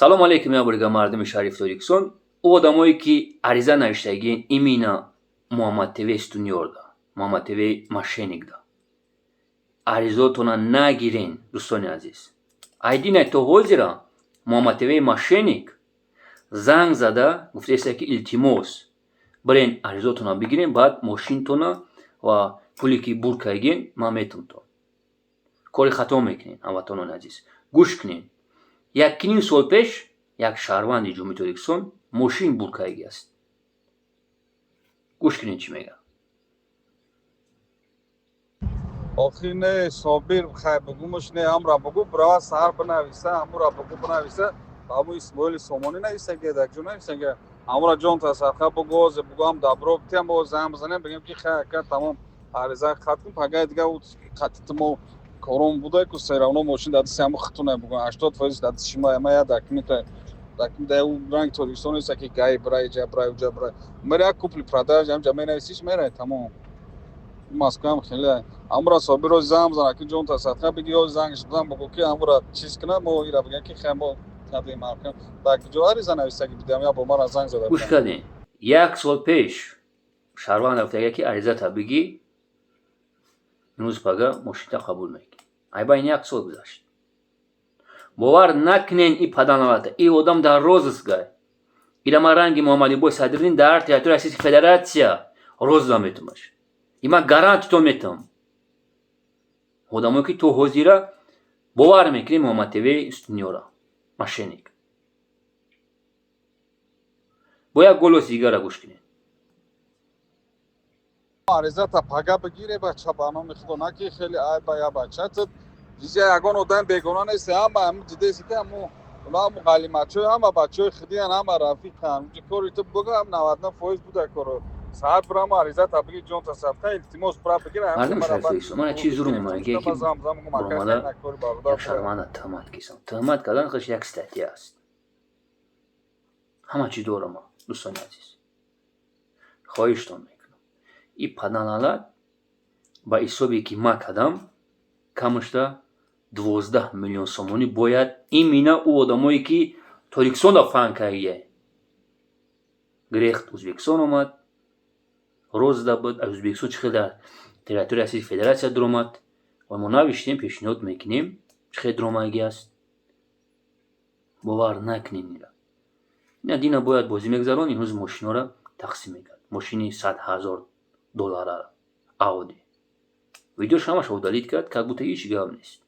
Салом алейкум, яборига мардуми шариф Тоҷикистон. Ӯ одамое, ки ариза навиштагиен именно Муҳаммад ТВ стунёрда, Муҳаммад ТВ мошенникда. Аризаотона нагирен, дӯстони азиз. Айдинай то ҳозира Муҳаммад ТВ мошенник занг зада гуфтаеста, ки илтимос, бирен аризаотона бигирен, баъд мошинтона ва пуле, ки бур кардагиен, ман метумтон. Кори хато мекунен, ҳамватанони азиз. Гӯш кунен. 1,5 сол пеш як шаҳрванди Ҷумҳурии Тоҷикистон мошин бур кардагӣ аст. Гӯш кунед, чӣ мегӯяд. Охир не, Собир, хай бугумуш не, ҳамра бугу, брава саҳар бинависа, ҳамура бугу бинависа, ҳаму Исмоили Сомонӣ нависаге, дар ҷо нависаге, ҳамура ҷон тасадқа бугу, озе бугу, ҳам добро тиам, боз занг бизанем, бигем, ки хай, ака, тамом, ариза хат кун, пагаи дига қатити мо корон буда ку, всё равно мошин дар дасти ҳаму хитуне, бугу 80% дар дасти шумо, ма я документа документа у ранги Тоҷикистон неста, ки гай брай, ҷа брай, уҷа брай, мера як купли продаж ҳамҷа менависиш, мерай, тамом. Москваам хеле ҳамура Собиро занг бизан, аки ҷон тасадқа биги, ё зангш бизан, бугу, ки ҳамура чиз кунад, мо ира бигем, ки хай, мо надем. Дар куҷо ариза нависаги бидам? Я бо мара занг зада. Гӯш кардем, як сол пеш шаҳрванд рафтага, ки аризата бигӣ, имрӯз пага мошинта қабул мекунӣ. Айбайн як сол гузашт. Бовар накунен и паданалата, и одам дар розыск гай. Ира ман ранги Муҳаммадибой Садриддин дар территория Российской Федерация роза метумаш. И ман гарантито метам. Одамое, ки то ҳозира бовар мекунем Муҳаммад ТВ стунёра мошенник. Бо як голос дигара гӯш кунед. Аризата пага бигире, бача, ба номи Худо, на ки хеле айба, я бача, ту дизя ягон одам бегона нест, ҳама ҳаму дидеси, ки ҳаму ҳаму ғалимачои, ҳама бачаҳои худиян, ҳама рафиқан. Кори ту буга, ҳам 99% буда коро. Саат бирама, аризата бигир, ҷон тасадқа, илтимос, бира бигир. Мардум шариф, мана чи зурм омадаге, ки баромада як шарманда туҳмат кисам. Туҳмат кардан худш як статья аст. Ҳама чӣ дорам, дӯстони азиз. Хоҳиштон мекунам, и паданалат ба ҳисобе, ки ма кардам, камашда 12 миллион сомонӣ бояд именно ӯ одамое, ки Тоҷикистонда фаҳм кардагия. Грехт Ӯзбекистон омад, розда буд, аз Ӯзбекистон чӣ хел дар территория Российской Федерация дуромад ва мо навиштем, пешниҳод мекунем, чӣ хел дуромадагӣ аст. Бовар накунем ира. Ина дина бояд бозӣ мегузарон, имрӯз мошинҳоро тақсим мекард. Мошини 100 000 долларара, Ауди. Видеош ҳамаша удалить кард, как будто ҳеҷ гап нест.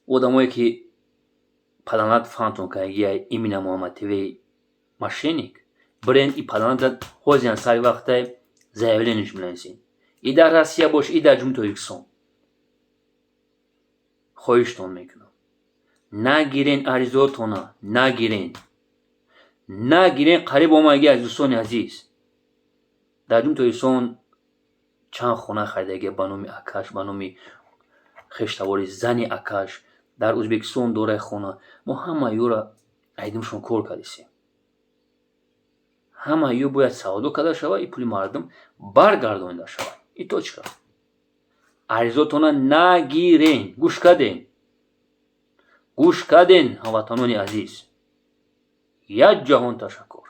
Одамое, ки паданат фаҳмтон кардагия, именно Муҳаммад ТВ мошенник, бирен и паданата ҳозиран сари вақтай заявление ш бинависен. И дар Россия бош, и дар Ҷумҳурии Тоҷикистон. Хоҳиштон мекунам. Нагирен аризаотона, нагирен. Нагирен, қариб омадагӣ аз дӯстони азиз. Дар Ҷумҳурии Тоҷикистон чанд хона харидагия ба номи акаш, ба номи хештавори зани акаш, дар Ӯзбекистон дорай хона. Мо ҳама ёра айдимшон кор кардисем. Ҳама ё бояд савдо карда шавад, и пули мардум баргардонида шавад. И точка. Аризаотона нагирен. Гӯш карден. Гӯш карден, ҳамватанони азиз. Як ҷаҳон ташаккур.